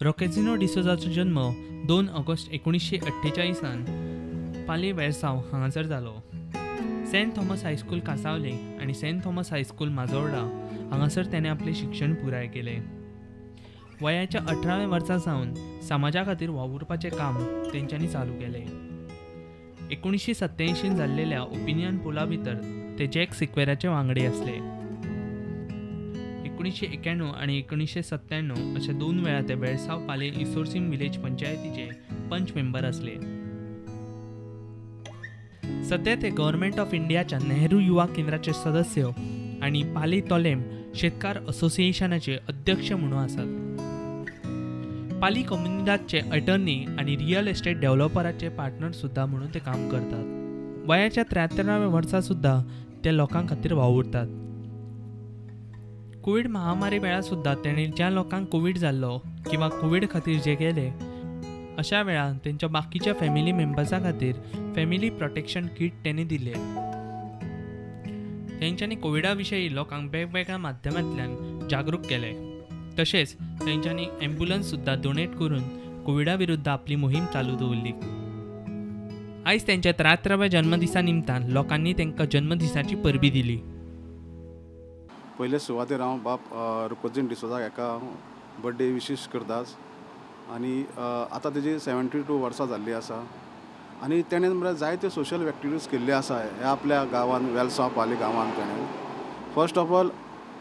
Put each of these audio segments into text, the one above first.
रोकेजिनो डिसोजाचो जन्म 2 ऑगस्ट 1948 पाली वेळसांव हांगासर जालो. सेंट थॉमस हायस्कूल कासावले आनी सेंट थॉमस हायस्कूल माजोर्डा हांगासर ताणें आपलें शिक्षण पुराय केलें. वयाच्या 18व्या वर्सा सावन समाजा खातीर वावुरपाचें काम तेंच्यांनी चालू केलें. 1987 जाल्लेल्या ओपिनियन पोला भितर ते जॅक सिक्वेराचे वांगडी आसले. 1991 आनी 1997 अशे 2 वेळा ते वेळसांव पाले इसोर्सिम विलेज पंचायतीचे पंच मेंबर आसले. सध्या ते गव्हर्नमेंट ऑफ इंडियाच्या नेहरू युवा केंद्राचे सदस्य आनी पाली तोलेम शेतकार असोसिएशनाचे अध्यक्ष म्हणून आसात. पाली कोम्युनिदादचे अटर्नी आनी रियल एस्टेट डेव्हलपराचे पार्टनर सुद्दां म्हणून ते काम करतात. वयाच्या 73व्या वर्सा सुद्दां ते लोकां खातीर वावुरतात. कोवीड महामारी वेळार सुद्दां तेणी ज्या लोकांक कोवीड जाल्लो किंवा कोवीड खातीर जे गेले अशा वेळार तेंच्या बाकीच्या फॅमिली मेंबर्सां खातीर फॅमिली प्रोटेक्शन किट तेणी दिले. तेंच्यांनी कोविडा विशयी लोकांक वेगवेगळ्या माध्यमांतल्यान जागरूक केले. तशेंच तेंच्यांनी ॲम्ब्युलन्स सुद्दां डोनेट करून कोविडा विरुद्ध आपली मोहीम चालू दवरली. आयज तेंच्या 73व्या जन्मदिसा निमतान लोकांनी तांकां जन्मदिसाची परबी दिली. पयले सुवातेर हांव बाब रुकोजीन डिसोजाक एका बर्थडे विशीस करताच आनी आतां तेजी 72 वर्सां जाल्ली आसा आनी तेणें म्हळ्यार जायते सोशल एक्टिविटीज केल्ली आसा ह्या आपल्या गांवान वेलसांव पाली गांवान. तेणें फर्स्ट ऑफ ऑल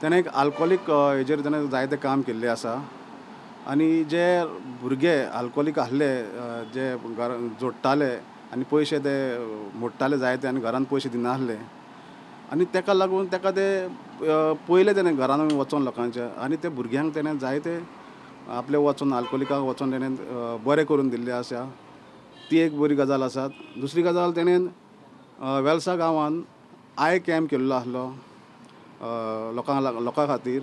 तेणें एक आल्कोहोलीक हेजेर तेणें जायतें काम केल्लें आसा आनी जे भुरगे आल्कोहोलीक आसले जे घर जोडटाले आनी पयशे ते मोडटाले जायते आनी घरान पयशे दिनासले आनी तेका लागून तेका ते पयले तेणें घरान वचोन लोकांच्या आनी ते भुरग्यांक तेणें जायते आपले वचोन आल्कोहोलिकाक वचोन तेणें बरें करून दिल्लें आसा. ती एक बरी गजाल आसा. दुसरी गजाल तेणें वेलसा गांवान I camp केल्लो आसलो लोकां खातीर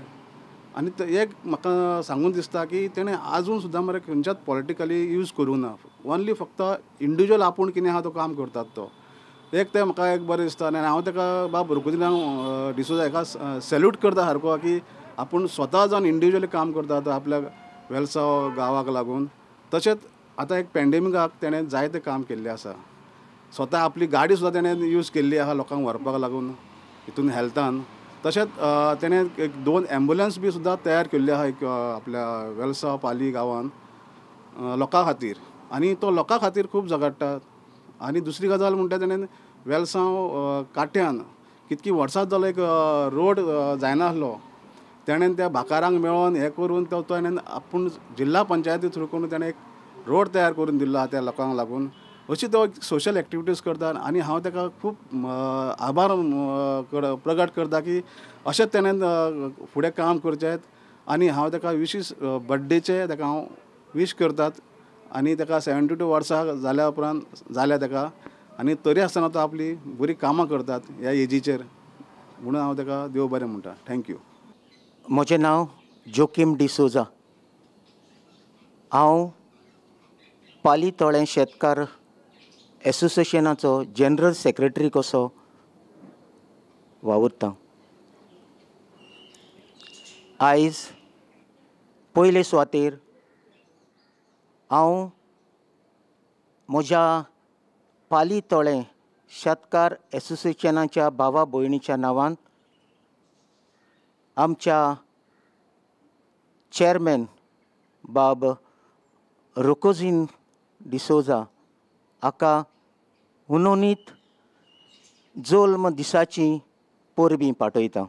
आनी एक म्हाका सांगून दिसता की तेणें आजून सुद्दां मरे खंयच्याच पॉलिटिकली यूज करूंक ना. ओनली फक्त इंडिविज्युअल आपूण कितें आहा तो काम करतात. तो एक तें म्हाका एक बरें दिसता आनी हांव ताका बाब रुकोजीन डिसोजा हेका सॅल्यूट करता सारको की आपूण स्वता जावन इंडिविज्युअली काम करता तो आपल्या वेलसांव गांवाक लागून. तशेंच आतां एक पॅन्डेमिकाक तेणें जायतें काम केल्लें आसा. स्वता आपली गाडी सुद्दां तेणें यूज केल्ली आहा लोकांक व्हरपाक लागून हितून हेल्थान. तशेंच तेणें एक 2 एम्बुलन्स बी सुद्दां तयार केल्ली आहा एक आपल्या वेलसांव पाली गांवान लोकां खातीर आनी तो लोकां खातीर खूब झगडटा. आनी दुसरी गजाल म्हणटा तेणें वेलसांव काट्यान कितकी वर्सां जालो एक रोड जायनासलो तेणें त्या भाकारांक मेळोन हें करून तो तेणें आपूण जिल्हा पंचायती थ्रू करून तेणें एक रोड तयार करून दिल्लो आहा त्या लोकांक लागून. अशी तो सोशल एक्टिविटीज करता आनी हांव ताका खूब आभार प्रगट करता की अशेंच तेणें फुडें काम करचें आनी हांव ताका विशीस बड्डेचे ताका हांव वीश करतात आनी ताका 72 वर्सां जाल्या उपरांत जाल्या ताका आनी तरी आसतना तो आपली बरी कामां करतात ह्या एजीचेर म्हणून हांव ताका देव बरें म्हणटा. Thank you. म्हजें नांव जोकीम डिसोजा. हांव पाली तोळें शेतकार एसोसिएशनाचो जनरल सेक्रेटरी कसो वावुरता. आयज पयले सुवातेर हांव म्हज्या पाली तोळें शेतकार एसोसिएशनाच्या भावा भयणीच्या नांवान आमच्या चेअरमॅन बाब रोकोजीन डिसोजा हाका हुनोनीत जल्म दिसाची परबीं पाठयता.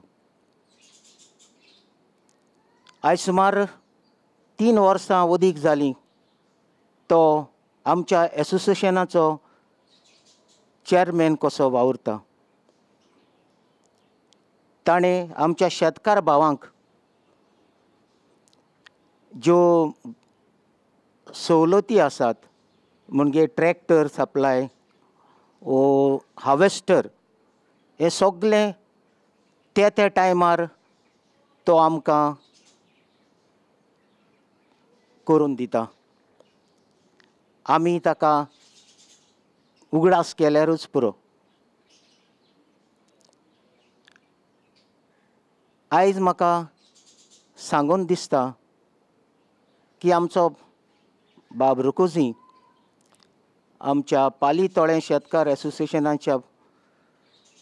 आयज सुमार 3 वर्सां अदीक जालीं तो आमच्या एसोसिएशनाचो चेअरमॅन कसो वावुरता. ताणें आमच्या शेतकार भावांक ज्यो सवलती आसात म्हणजे ट्रॅक्टर सप्लाय ओ हार्वेस्टर हे सगळें त्या त्या टायमार तो आमकां करून दिता. आमी ताका उगडास केल्यारूच पुरो. आयज म्हाका सांगून दिसता की आमचो बाब रुकोजी आमच्या पाली तोळें शेतकार एसोसिएशनाच्या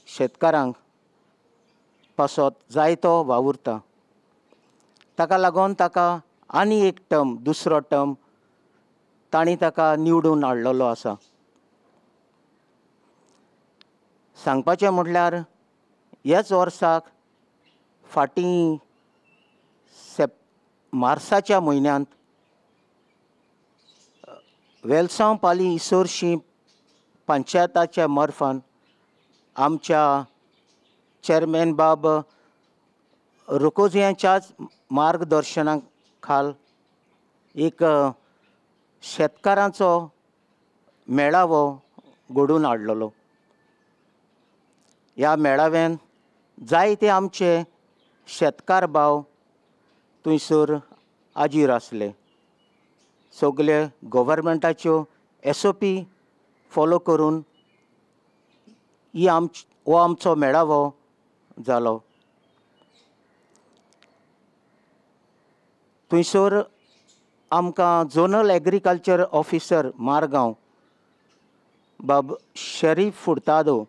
शेतकारांक पासत जायतो वावुरता. ताका लागून ताका आनी एक टर्म, दुसरो टर्म तांणी ताका निवडून हाडलेलो आसा. सांगपाचें म्हटल्यार ह्याच वर्साक फाटीं मार्साच्या म्हयन्यांत वेलसांव पाली इसोरशी पंचायताच्या मार्फान आमच्या चेअरमॅन बाब रुकोजियांच्याच मार्गदर्शना खाल एक शेतकारांचो मेळावो घडोवन हाडलेलो. ह्या मेळाव्यान जायते आमचे शेतकार भाव थंयसर हाजीर आसले. सगळे गव्हर्मेंटाच्यो SOP follow करून ही हो आमचो मेळावो जालो. थंयसर आमकां झोनल एग्रीकल्चर ऑफिसर मारगांव बाब शरीफ फुर्तादो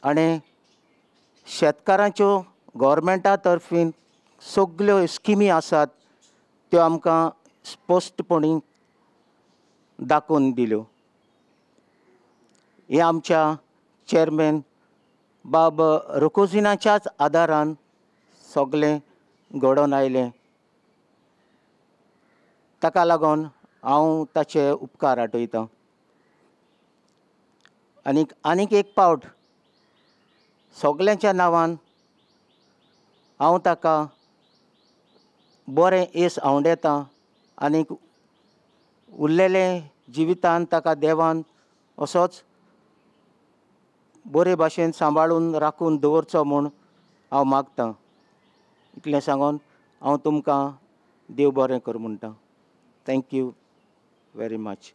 आनी शेतकारांच्यो गव्हर्मेंटा तर्फीन सगल्यो स्किमी आसात त्यो आमकां स्पश्टपणी दाखोवन दिल्यो. हे आमच्या चेअरमॅन बाब रुकोजिनाच्याच आदारान सगळें घडोवन आयलें. ताका लागून हांव ताचे उपकार आठयतां. आनीक आनीक एक पावट सगल्यांच्या नांवान हांव ताका बरें येस आंवडेता आनीक उरलेलें जिवितान ताका देवान असोच बरे भाशेन सांबाळून राखून दवरचो म्हूण हांव मागतां. इतलें सांगून हांव तुमकां देव बरें कर म्हणटा. Thank you very much.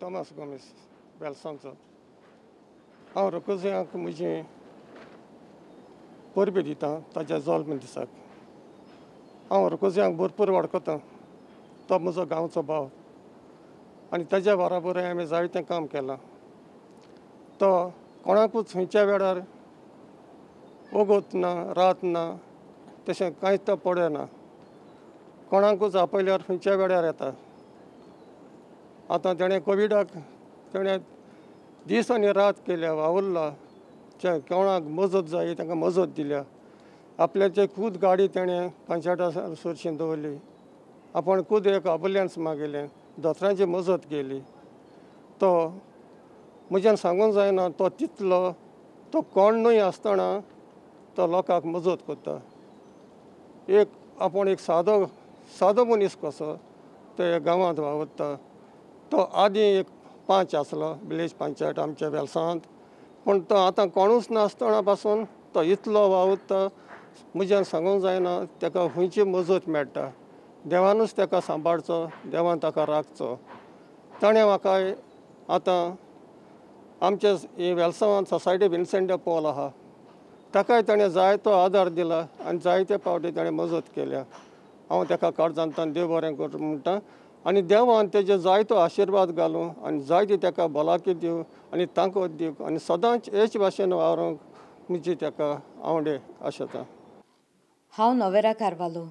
Thomas Gomes वेलसांवचो. हांव रोकोजियांक म्हजी परबी दिता ताज्या जल्म दिसाक. हांव रोकोजियांक भरपूर वळखता. तो म्हजो गांवचो भाव आनी ताज्या बराबर हांवें जायतें काम केलां. तो कोणाकूच खंयच्या वेळार वगत ना, रात ना, तशें कांयच तो पळयना. कोणाकूच आपयल्यार खंयच्या वेळार येता. आतां तेणें कोविडाक तेणें दीस आनी रात केल्या, वावुरला. कोणाक मजत जाय तांकां मजत दिल्या. आपल्याचे खूद गाडी तेणें पंचायता सरशीं दवरली. आपूण खूद एक एम्बुलन्स मागयलें, दोतोरांची मजत केली. तो म्हज्यान सांगूंक जायना, तो तितलो तो कोण न्हय आसतना तो लोकांक मजत करता. एक आपूण एक सादो सादो मनीस कसो ते गांवांत वावुरता. तो आदीं एक पंच आसलो विलेज पंचायत आमच्या वेलसांत. पूण तो आतां कोणूच नासतना पासून तो इतलो वावुरता म्हज्यान सांगूंक जायना. ताका खंयची मजत मेळटा, देवानूच ताका सांबाळचो, देवान ताका राखचो. ताणें म्हाका आतां आमच्या वेलसांवान सोसायटी विन्सेंट दे पॉल आहा ताकाय ताणें जायतो आदार दिला आनी जायते फावटी ताणें मजत केल्या. हांव ताका काळजांतल्यान देव बरें कर म्हणटा आनी देवान तेजे जायतो आशिर्वाद घालूं आनी जायती ताका भलायकी दिवं आनी ताकद दिवं आनी सदांच हेच भाशेन वावरूंक म्हजी ताका आवडे आशेता. हांव नोवेरा कार्वालो.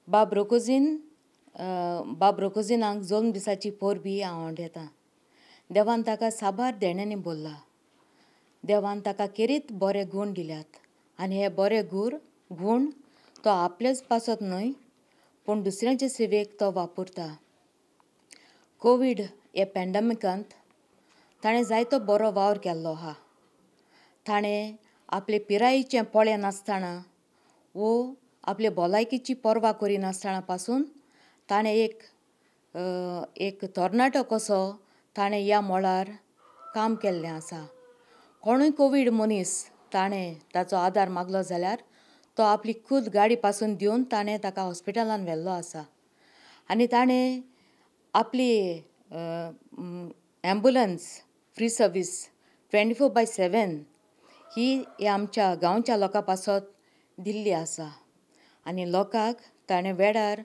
बाब रोकोजीन बाब रोकोजिनाक जल्म दिसाची परबी हांव आंवडेता. देवान ताका साबार देण्यांनी भरला. देवान ताका खेरीत बरे गूण दिल्यात आनी हे बरे गूण तो आपलेच पासत न्हय पूण दुसऱ्यांचे सेवेक तो वापरता. कोवीड ह्या पॅन्डमिकांत ताणें जायतो बरो वावर केल्लो आहा. ताणें आपले पिरायेचें पळयनासतना वो आपले भलायकेची पर्वा करिनासतना पासून ताणें एक एक तरणाटो कसो ताणें ह्या मळार काम केल्लें आसा. कोणूय कोवीड मनीस ताणें ताचो आदार मागलो जाल्यार तो आपली खुद गाडी पासून दिवन ताणें ताका हॉस्पिटलान व्हेल्लो आसा. आनी ताणें आपली एम्बुलंस फ्री सर्वीस 24/7 ही आमच्या गांवच्या लोकां पासत दिल्ली आसा. आनी लोकांक ताणें वेळार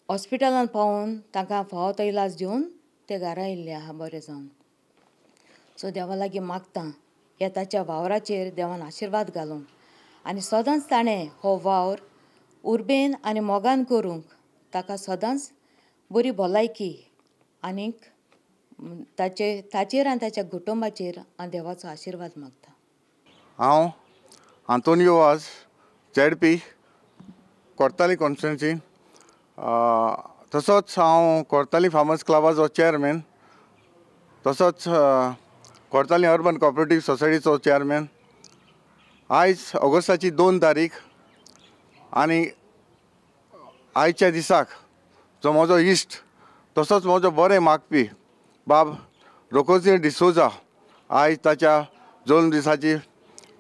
हॉस्पिटलान पावोवन तांकां फावो तो इलाज दिवन ते घरा येयल्ले आहा बरें जावन. सो देवा लागीं मागता ह्या ताच्या वावराचेर देवान आशिर्वाद घालूंक आनी सदांच ताणें हो वावर उर्बेन आनी मोगान करूंक ताका सदांच बरी भलायकी आनीक ताचेर आनी ताच्या कुटुंबाचेर हांव देवाचो आशिर्वाद मागता. हांव आंतोनियो वाज, ZP Cortalim constituency, तसोच हांव कोर्ताली फार्मर्स क्लबाचो चेअरमॅन, तसोच कोर्ताली अर्बन कॉपरेटीव सोसायटीचो चेअरमॅन. आयज ऑगस्टाची 2 तारीख आनी आयच्या दिसाक जो म्हजो इश्ट तसोच म्हजो बरें मागपी बाब रोकोजी डिसोजा आयज ताच्या जल्म दिसाची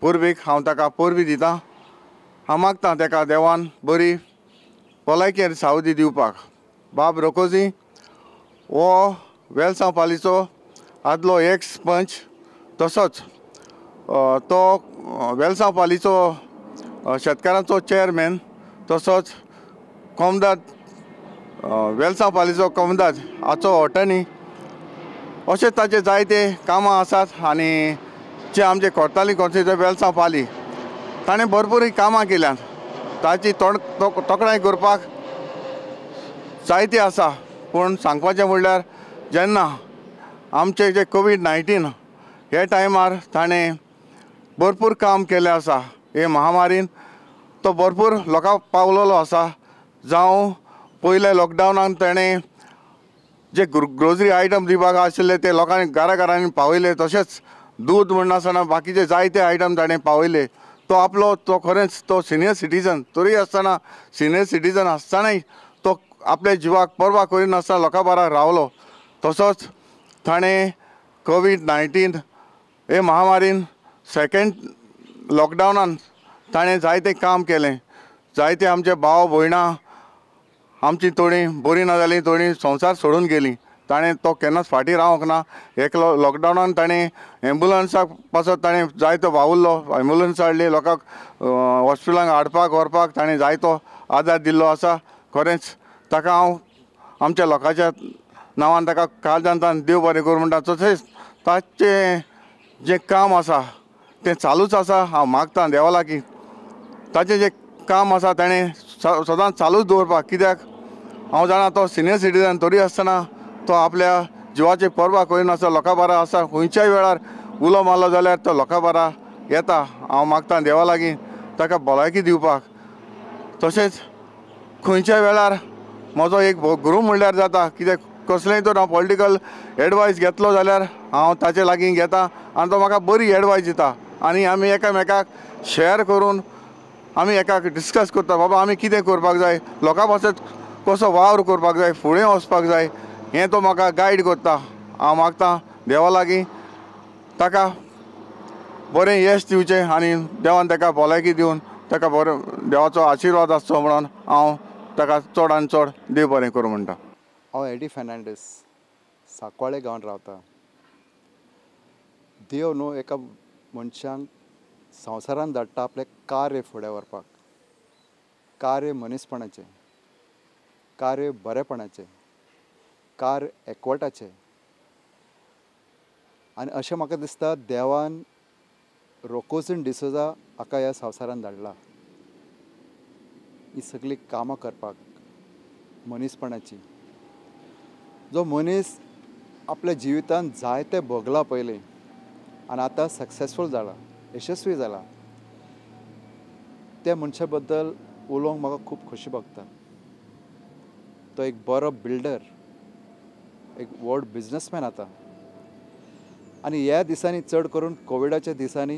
परबेक हांव ताका परबी दितां. हांव मागतां ताका देवान बरी भलायकी आनी सावदी दिवपाक. बाब रोकोजी हो वेलसांव पालीचो आदलो एक्स पंच, तसोच तो वेलसांव पालीचो शेतकारांचो चेअरमॅन, तसोच कोमदाद वेलसांव पालीचो कोमदाद हाचो अटर्नी, अशे ताचे जायते कामां आसात. आनी जे आमचे कोर्ताली कॉन्स्टिट्युएन्सी वेलसांव पाली ताणें भरपूर कामां केल्यांत, ताची तोखणाय करपाक जायती आसा. पूण सांगपाचें म्हणल्यार जेन्ना आमचे जे कोवीड-19 हे टायमार ताणें भरपूर काम केलें आसा. हे महामारीन तो भरपूर लोकांक पावलेलो आसा. जावं पयल्या लॉकडावनान ताणें जे ग्रोसरी आयटम दिवपाक आशिल्ले ते लोकांनी घरा घरांनी पावयले, तशेंच दूद म्हणनासतना बाकीचे जायते आयटम ताणें पावयले. तो आपलो तो खरेंच तो सिनियर सिटीजन तरी आसतना, सिनियर सिटीजन आसतनाय तो आपल्या जिवाक पर्वा करिनासतना लोकां बारा रावलो. तसोच ताणें कोवीड-19 हे महामारीन सेकेंड लॉकडावनान ताणें जायतें काम केलें. जायते आमचे भाव भयणां आमची थोडीं बरीं ना जालीं, थोडीं संवसार सोडून गेलीं, ताणें तो केन्नाच फाटीं रावंक ना. एकलो लॉकडावनान ताणें एम्बुलन्साक पासत ताणें जायतो वावुरलो, एम्बुलन्स हाडली, लोकांक हॉस्पिटलांक हाडपाक व्हरपाक ताणें जायतो आदार दिल्लो आसा. खरेंच ताका हांव आमच्या लोकांच्या नांवान ताका काळजांतल्यान देव बरें करूं म्हणटा. तशेंच ताचें जें काम आसा तें चालूच आसा. हांव मागतां देवा लागीं ताचें जें काम आसा ताणें सदांच चालूच दवरपाक, कित्याक हांव जाणा तो सिनियर सिटीजन तरी आसतना तो आपल्या जिवाची पर्वा करिनासतना लोकां बारा आसा. खंयच्याय वेळार उलो मारलो जाल्यार तो लोकां बारा येता. हांव मागतां देवा लागीं ताका भलायकी दिवपाक. तशेंच खंयच्याय वेळार म्हजो एक गुरू म्हणल्यार जाता, कित्याक कसलेंय तर हांव पॉलिटिकल एडवायस घेतलो जाल्यार हांव ताचे लागीं घेता आनी तो म्हाका बरी एडवायस दिता. आनी आमी एकामेकाक शेअर करून आमी एकाक डिस्कस करता, बाबा आमी कितें करपाक जाय, लोकां पासत कसो वावर करपाक जाय, फुडें वचपाक जाय, हें तो म्हाका गायड करता. हांव मागतां देवा लागीं ताका बरें येस दिवचें आनी देवान ताका भलायकी दिवन ताका बरो देवाचो आशिर्वाद आसचो म्हणून हांव ताका चड आनी चड देव बरें करूं म्हणटा. हांव एडी फर्नांडीस, साकवाळे गांवांत रावता. देव न्हू एका मनशांक संवसारान धाडटा आपलें कार्य फुडें व्हरपाक, कार्य मनीसपणाचें, कार्य बरेपणाचें, कार्य एकवटाचें. आनी अशें म्हाका दिसता देवान रोकोजीन डिसोजा हाका ह्या संवसारान धाडला ही सगळीं कामां करपाक मनीसपणाची. जो मनीस आपल्या जिवितांत जायते भोगला पयलीं आनी आतां सक्सेसफूल जाला, यशस्वी जाला, त्या मनशा बद्दल उलोवंक म्हाका खूब खोशी भोगता. तो एक बरो बिल्डर, एक व्हड बिजनसमॅन आतां. आनी ह्या दिसांनी चड करून कोविडाच्या दिसांनी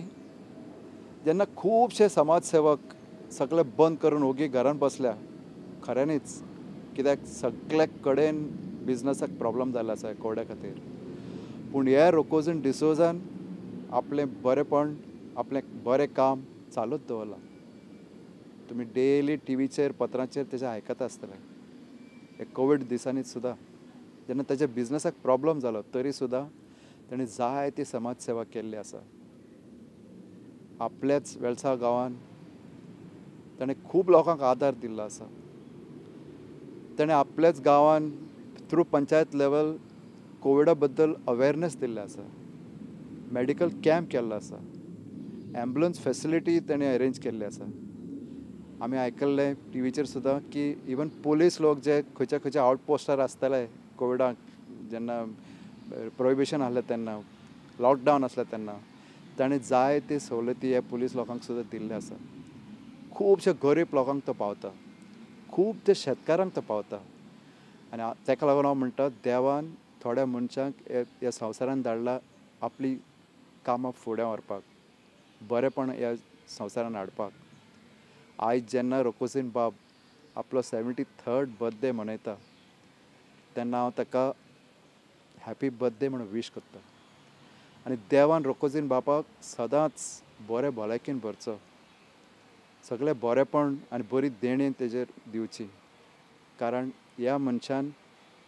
जेन्ना खुबशे समाजसेवक सगळे बंद करून ओगी घरान बसल्या, खऱ्यांनीच कित्याक सगळे कडेन बिजनसाक प्रॉब्लम जाल्लो आसा कोविडा खातीर. पूण ह्या रोकोजीन डिसोजान आपलें बरेंपण, आपलें बरें काम चालूच दवरलां. तुमी डेली टिवीचेर, पत्रांचेर तेजें आयकता आसतलें. हे कोवीड दिसांनी सुद्दां जेन्ना ताच्या बिजनसाक प्रॉब्लम जालो तरी सुद्दां ताणें जायती समाज सेवा केल्ली आसा. आपल्याच वेलसा गांवान ताणें खूब लोकांक आदार दिल्लो आसा. ताणें आपल्याच गांवान थ्रू पंचायत लेवल कोविडा बद्दल अवेरनेस दिल्लें आसा, मेडिकल कॅम्प केल्लो आसा, ॲम्बुलन्स फेसिलिटी ताणें अरेंज केल्ली आसा. आमी आयकल्लें टिवीचेर सुद्दां की इवन पोलीस लोक जे खंयच्या खंयच्या आवटपोस्टार आसताले कोविडाक, जेन्ना प्रोहिबिशन आसलें तेन्ना, लॉकडावन आसलें तेन्ना, ताणें जायते सवलती ह्या पुलीस लोकांक सुद्दां दिल्ले आसा. खुबशे गरीब लोकांक तो पावता, खूब ते शेतकारांक तो पावता. आनी ताका लागून हांव म्हणटा देवान थोड्या मनशांक ह्या संवसारान धाडला आपली कामां फुडें व्हरपाक, बरेंपण ह्या संवसारान हाडपाक. आयज जेन्ना रोकोजीन बाब आपलो 73rd birthday मनयता तेन्ना हांव ताका हॅपी बर्थडे म्हणून वीश करता. आनी देवान रोकोजीन बापाक सदांच बरें भलायकेन भरचो, सगळें बरेंपण आनी बरी देणी तेजेर दिवची. कारण ह्या मनशान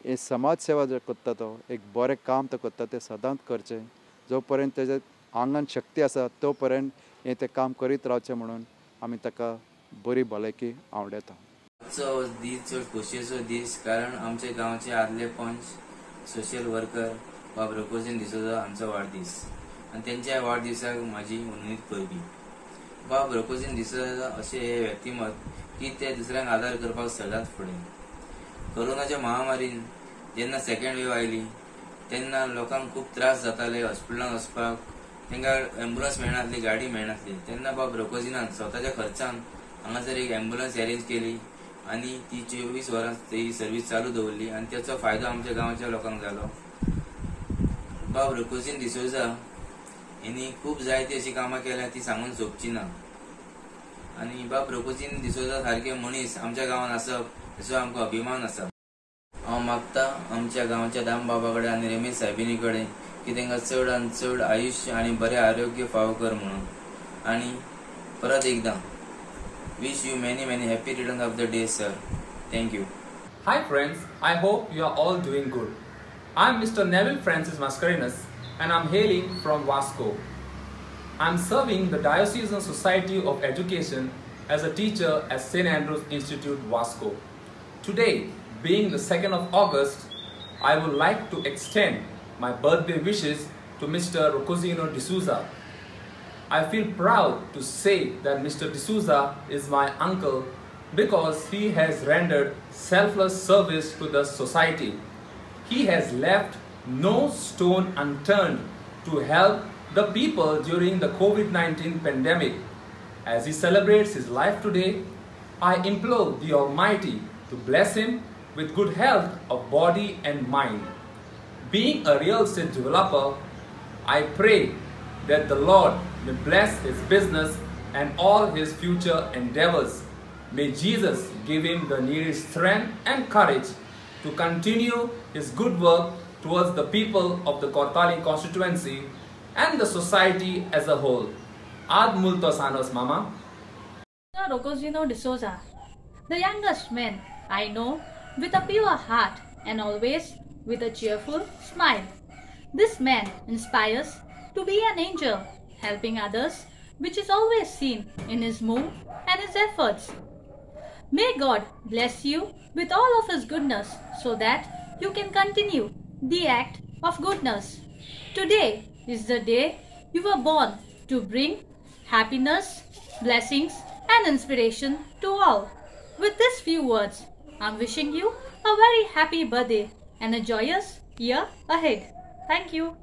हे समाज सेवा जर करता, तो एक बरें काम तो करता, तें सदांच करचें. जो पर्यंत तेज्या आंगान शक्ती आसा तो पर्यंत हें तें काम करीत रावचें म्हणून आमी ताका बरी भलायकी आवडयता. आजचो दीस चड खोशयेचो दीस, कारण आमच्या गांवचे आदले पंच, सोशल वर्कर बाब रोकोजीन डिसोजा हांचो वाडदीस आनी तेंच्या वाडदिसाक म्हाजी उन्नीत परबी. बाब रोकोजीन डिसोजा अशें हे व्यक्तिमत्व की ते दुसऱ्यांक आदार करपाक सदांच फुडें. कोरोनाच्या महामारीन जेन्ना सेकंड वेव आयली तेन्ना लोकांक खूब त्रास जाताले हॉस्पिटलांत वचपाक, तांकां एम्बुलन्स मेळनासली, गाडी मेळनासली. तेन्ना बाब रोकोजीनान स्वताच्या खर्चान हांगासर एक एम्बुलन्स अरेंज केली आनी ती 24 वरां ती सर्वीस चालू दवरली आनी त्याचो फायदो आमच्या गांवच्या लोकांक जालो. बाब रोकोजीन डिसोजा यांनी खूब जायती अशी कामां केल्या ती सांगून सोंपची ना. आनी बाब रोकोजीन डिसोजा सारके मनीस आमच्या गांवांत आसप हेचो आमकां अभिमान आसा. हांव मागता आमच्या गांवच्या दामबाबा कडेन आनी रमेश सायबिणी कडेन की तांकां चड आनी चड आयुश्य आनी बरें आरोग्य फावो कर म्हणून. आनी परत एकदां wish you many many happy returns of the day, sir. Thank you. Hi friends, I hope you are all doing good. I'm Mr. Neville Francis Mascarenhas and I'm hailing from Vasco. I'm serving the Diocesan Society of Education as a teacher at St. Andrew's Institute, Vasco. Today, being the 2nd of August, I would like to extend my birthday wishes to Mr. Rokozino D'Souza. I feel proud to say that Mr. D'Souza is my uncle because he has rendered selfless service to the society. He has left no stone unturned to help the people during the COVID-19 pandemic. As he celebrates his life today, I implore the Almighty to bless him with good health of body and mind. Being a real estate developer, I pray that the Lord may bless his business and all his future endeavors. May Jesus give him the needed strength and courage to continue his good work towards the people of the Cortalim constituency. and the society as a whole. Ad multos anos, mama. Rocozzino D'Souza, the youngest man I know, with a pure heart and always with a cheerful smile. This man inspires to be an angel, helping others, which is always seen in his move and his efforts. May God bless you with all of his goodness so that you can continue the act of goodness. Today is the day you were born to bring happiness, blessings and inspiration to all. With these few words, I'm wishing you a very happy birthday and a joyous year ahead. Thank you.